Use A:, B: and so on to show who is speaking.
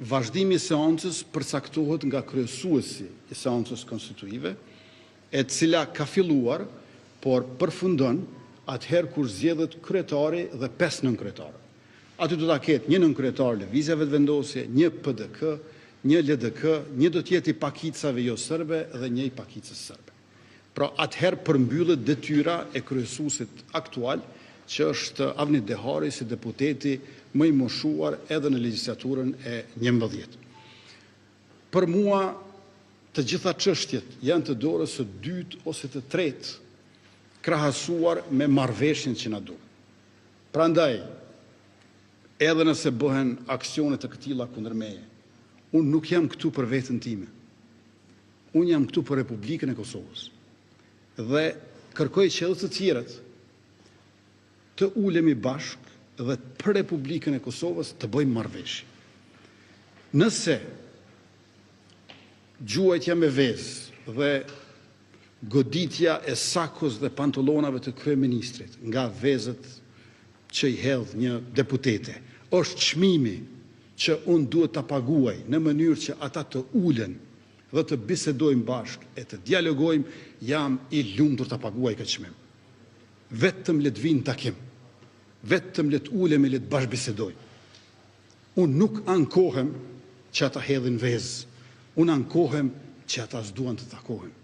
A: Vazhdimi i seancës përcaktohet nga kryesuesi i seancës konstituive, e cila ka filluar, por përfundon atëherë kur zgjedhet kryetari dhe pesë nënkryetarët. Aty do ta ketë një nënkryetar Lëvizja Vetëvendosje, një PDK, një LDK, një do të jetë i pakicave joserbe dhe një i pakicës serbe. Pra, atëherë përmbyllet detyra e kryesuesit aktual, që është Avni Dehari, si deputeti më i moshuar edhe në legjislaturën e 11. Për mua, të gjitha çështjet janë të dorës së dytë ose të tretë, krahasuar me marrëveshjen që na duhet. Prandaj, edhe nëse bëhen aksione të këtilla kundër meje, unë nuk jam këtu për veten time. Unë jam këtu për Republikën e Kosovës. Dhe kërkoj që edhe të tjerët të ulemi bashkë dhe për Republikën e Kosovës të bëjmë marrëveshje. Nëse gjuajtja me vezë dhe goditja e sakos dhe pantollonave të kryeministrit nga vezët që i hedh një deputete, është çmimi që unë duhet ta paguaj në mënyrë që ata të ulen dhe të bisedojmë bashkë e të dialogojmë, jam i lumtur ta paguaj këtë çmim. Vetëm le të vijnë në takim. Vetëm le të ulemi, le të bashkëbisedojmë. Unë nuk ankohem që ata hedhin vezë. Unë ankohem që ata s'duan të takohen.